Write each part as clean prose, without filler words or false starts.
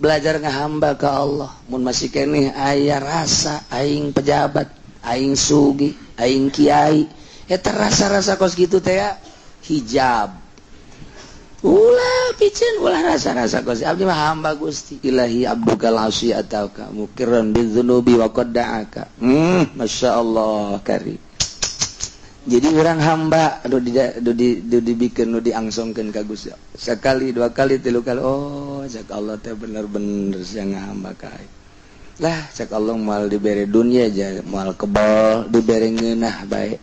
Belajar ngahamba ke Allah. Mun masih keneh aya rasa aing pejabat, aing sugi, aing kiai, eta rasa-rasa kos gitu teh ya, hijab. Ulah piceun, ulah rasa-rasa kos. Abdi mah hamba Gusti. Ilahi abdukal asi atauka mukirran bidzunubi wa qad da'aka. Masya Allah kari. Jadi orang hamba aduh di di di dibikin nu diangsongkeun ka Gusti. Sekali, dua kali, tilu kali, oh, cek Allah teh bener-bener sia hamba ka aing. Lah, cek Allah, moal dibere dunia aja moal kebal, dibere ngeunah bae.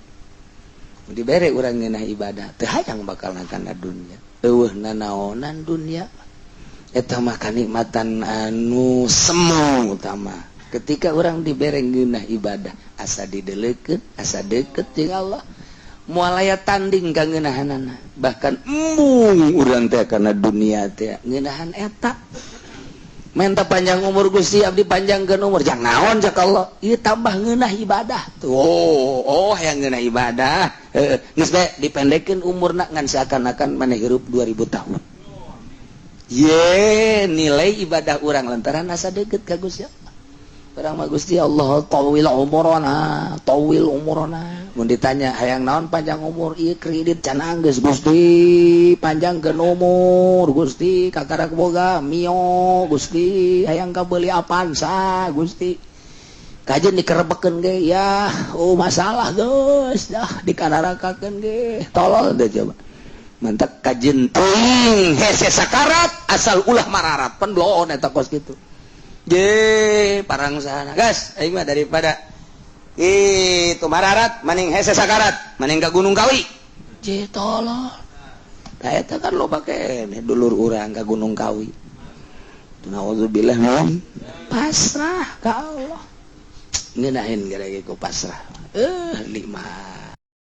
Dibere urang ngeunah ibadah teu hayang bakal kana dunia. Eueuh nanaonan dunia eta mah, kanikmatan anu semu utama. Ketika orang dibere ngeunah ibadah, asa didelekeun, asa deket jeung Allah, moal aya tanding ka ngeunahanana. Bahkan embung urang teh kana dunia teh ngeunahan eta. Minta panjang umur, Gusti, abdi panjangkeun umur jang naon? Cek Allah, ieu tambah ngeunah ibadah tuh. Oh, hayang ngeunah ibadah, heuh, geus bae dipendekkeun umurna ngan seakan-akan maneh hirup 2000 tahun. Ye, nilai ibadah urang lantaran asa deket ka Gusti Allah. Urang mah, Gusti Allah, tawil umurona, tawil umurona. Mun ditanya hayang naon? Panjang umur. Ieu kredit can anggeus, Gusti, panjangkeun umur Gusti. Kakarak boga Mio, Gusti, hayang kabeuli Avanza, Gusti. Kajen dikerebekeun ge ya, oh, masalah geus dah, dikanarakakeun ge. Tolol deh coba. Mantap kajen teuing hese sakarat asal ulah mararat, pan bloon eta kos kitu. Je parang sana gas aing mah, daripada itu mararat maning hese sakarat, maning ka Gunung Kawi. Je tolol. Nah, eta kan loba keneh dulur urang ka Gunung Kawi. Nauzubillah min pasrah ka Allah. Ngeunahin gara ku pasrah. Nikmat.